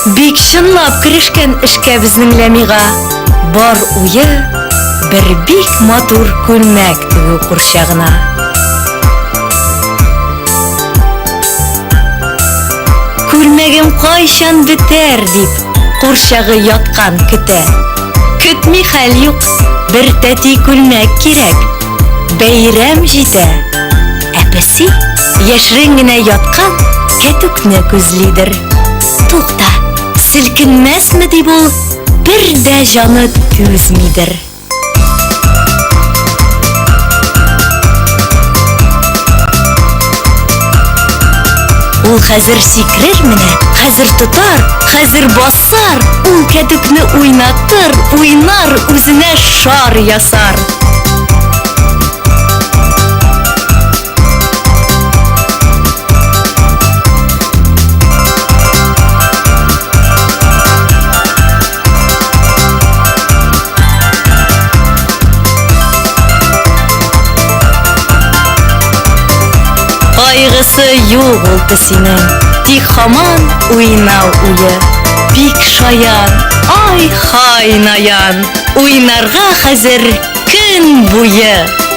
Бик чынлап керешкән эшкә безнең Ләмига. Бар уе бер бик матур күлмәк тегү курчагына. Күлмәгем кайчан бетәр дип, курчагы яткан көтә. Көтми хәл юк, бер тәти күлмәк кирәк. Бәйрәм җитә. Ә песи яшерен генә яткан кәтүкне күзлидер. Тукта, селкенмәсме дип ул бер дә җаны түзмидер. Ул хәзер сикерер менә, хәзер тотар, хәзер басар, ул кәтүкне уйнатыр, уйнар, үзенә шар ясар. Кайгысы юк ул песинең, тик һаман уйнау уе. Бик шаян, ай-хай наян, уйнарга хәзер көн буе.